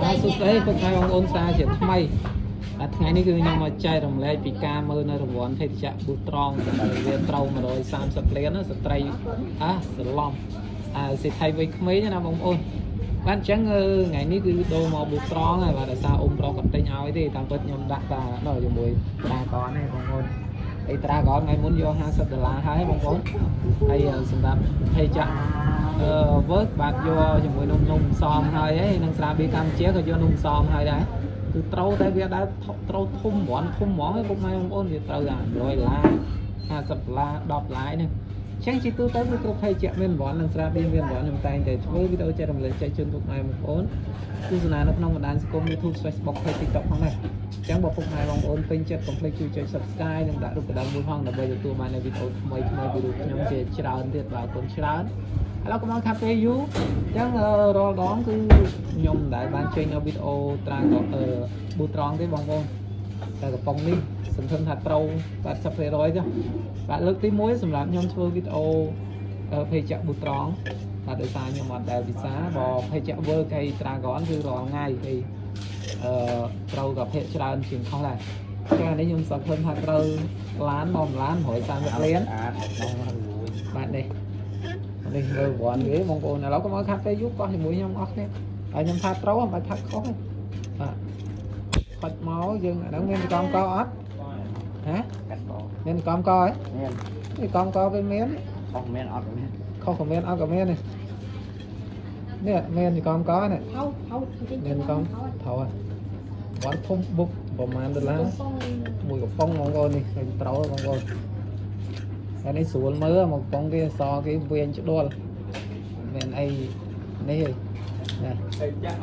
បាទសួស្តីពុកម៉ែបងប្អូនសាជាថ្មីបាទថ្ងៃនេះគឺខ្ញុំមកចែករំលែកពីការមើលនៅរង្វាន់ភេទជ្ជៈប៊ូត្រង់ដែលវាត្រូវ130លានណាស្ត្រីអាសឡំអាសេដ្ឋីវ័យក្មេងណាបងប្អូនបាទអញ្ចឹងថ្ងៃនេះគឺដូរមកប៊ូត្រង់ហើយបាទដោយសារអ៊ំប្រុសគាត់ទិញឲ្យទេតាមពិតខ្ញុំដាក់តាដល់ជាមួយត្រាកននេះបងប្អូនអីត្រាកនថ្ងៃមុនយក50ដុល្លារហើយបងប្អូនហើយសម្រាប់ភេទជ្ជៈអឺ work បាទយកជាមួយនំនំសំហើយឯងនឹងស្រាបៀរកម្ពុជាក៏យកនំសំហើយដែរគឺត្រូវតែវាដែរត្រូវធំរាន់ធំហ្មងឯងពុកម៉ែបងប្អូនវាត្រូវតែ100ដុល្លារ50ដុល្លារ10ដុល្លារនេះចឹងជាទូទៅគឺគ្រប់ភេសជ្ជៈមានរង្វាន់និងស្រាបៀរមានរង្វាន់ខ្ញុំតែងតែធ្វើវីដេអូចែករំលែកចែកជូនពុកម៉ែបងប្អូនទស្សនានៅក្នុងបណ្ដាញសង្គម YouTube Facebook Page TikTok ផងដែរចឹងបើពុកម៉ែបងប្អូនពេញចិត្តកុំភ្លេចជួយចុច Subscribe និងដាក់រូបកណ្ដឹងមួយផងដើម្បីទទួលបាននូវវីដេអូថ្មីថ្មីពីរូបខ្ញុំជាច្រើនទៀតបាទអរគុណច្រើនឥឡូវកុំឲ្យខាត់ពេលយូរអញ្ចឹងរាល់ដងគឺខ្ញុំមិនដែលបានចេញនៅវីដេអូត្រាងក៏អឺប៊ូត្រង់ទេបងប្អូនតែកំប៉ុងនេះសង្ឃឹមថាត្រូវ80%ចុះបាទលើកទី1សម្រាប់ខ្ញុំធ្វើវីដេអូភេសជ្ជៈប៊ូត្រង់បាទដោយសារខ្ញុំអត់ដែលពិសាបើភេសជ្ជៈវើកៃត្រាហ្គនគឺរាល់ថ្ងៃហើយអឺត្រូវក៏ភាកច្រើនជាងខុសដែរចឹងអានេះខ្ញុំសង្ឃឹមថាត្រូវឡានមកឡាន130លាន អាតដល់មករួយ បាទនេះនេះមើលវ៉ាន់វាបងប្អូនឥឡូវកុំឲ្យខាត់ពេលយូរកោះជាមួយខ្ញុំអស់គ្នាហើយខ្ញុំថាត្រូវមិនបាច់ថាខុសទេបាទខុចមកយើងអាហ្នឹងមានកមកអត់ហ៎ កាត់ក មានកមកហ៎ មាន នេះកមកវាមាន ខុសមានអត់មាន ខុសក៏មានអត់ក៏មាននេះនេះមានកមកនេះ ហៅហៅ មានកមត្រូវហើយវ៉ាន់ធំបុកប្រហែលដុល្លារមួយកំប៉ុងបងប្អូននេះឃើញត្រូវបងប្អូនតែនេះស្រួលមើលមកកំប៉ុងគេសគេវែងឆ្ដួលមានអីនេះទេណា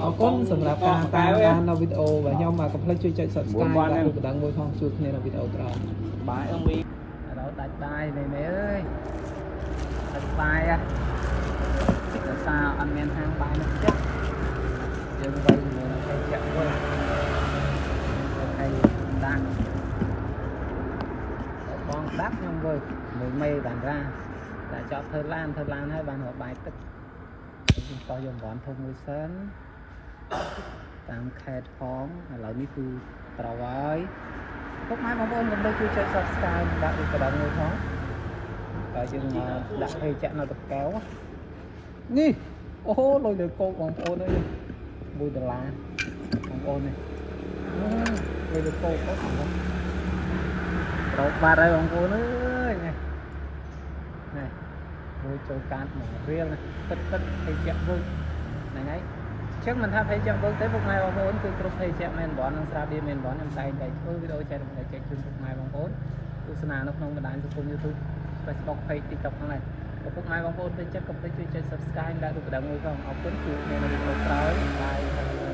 អរគុណសម្រាប់ការតាមដាននៅវីដេអូរបស់ខ្ញុំបាទកុំភ្លេចជួយចុច Subscribe ដាក់រូបកណ្ដឹងមួយផងជួបគ្នានៅវីដេអូក្រោយ បាយអឺមី ឥឡូវដាច់បាយនេះមេអើយដាច់បាយហ៎ដោយសារអត់មានហាងបាយនៅចិត្តយើងទៅជាមួយនឹងភេសជ្ជៈវិញហើយដាក់បងដាក់ខ្ញុំវើមួយមេបានរ៉ាតែចប់ធ្វើឡានធ្វើឡានហើយបានរកបាយទឹកខ្ញុំកោះយករង្វាន់ធំមួយសិនតាមខេតផងឥឡូវនេះគឺត្រូវហើយពុកម៉ែបងប្អូនកុំភ្លេចជួយចុច Subscribe និងដាក់រូបកណ្ដឹងមួយផងតែយើងមកដាក់ភេសជ្ជៈនៅតកែវនេះអូលុយលើកោកបងប្អូនអើយ1ដុល្លារបងប្អូននេះលុយលើកោកបងប្អូនត្រូវបាត់ហើយបងប្អូនអើយនេះនេះមួយចូលកាត1រៀលណាពិតពិតភេសជ្ជៈវើហ្នឹងហើយអញ្ចឹងមិនថាភេសជ្ជៈវើទេពុកម៉ែបងប្អូនគឺគ្រប់ភេសជ្ជៈមែនបងនិងស្រាបៀរមែនបងខ្ញុំតែងតែធ្វើវីដេអូចែករំលែកចែកជូនពុកម៉ែបងប្អូនទស្សនានៅក្នុងបណ្ដាញសង្គម YouTube Facebook Page TikTok ហ្នឹងហើយបើពុកម៉ែបងប្អូនពេញចិត្តកុំភ្លេចជួយចុច Subscribe និងដាក់រូបកណ្ដឹងមួយផងអរគុណជួបគ្នានៅវីដេអូក្រោយបាយ។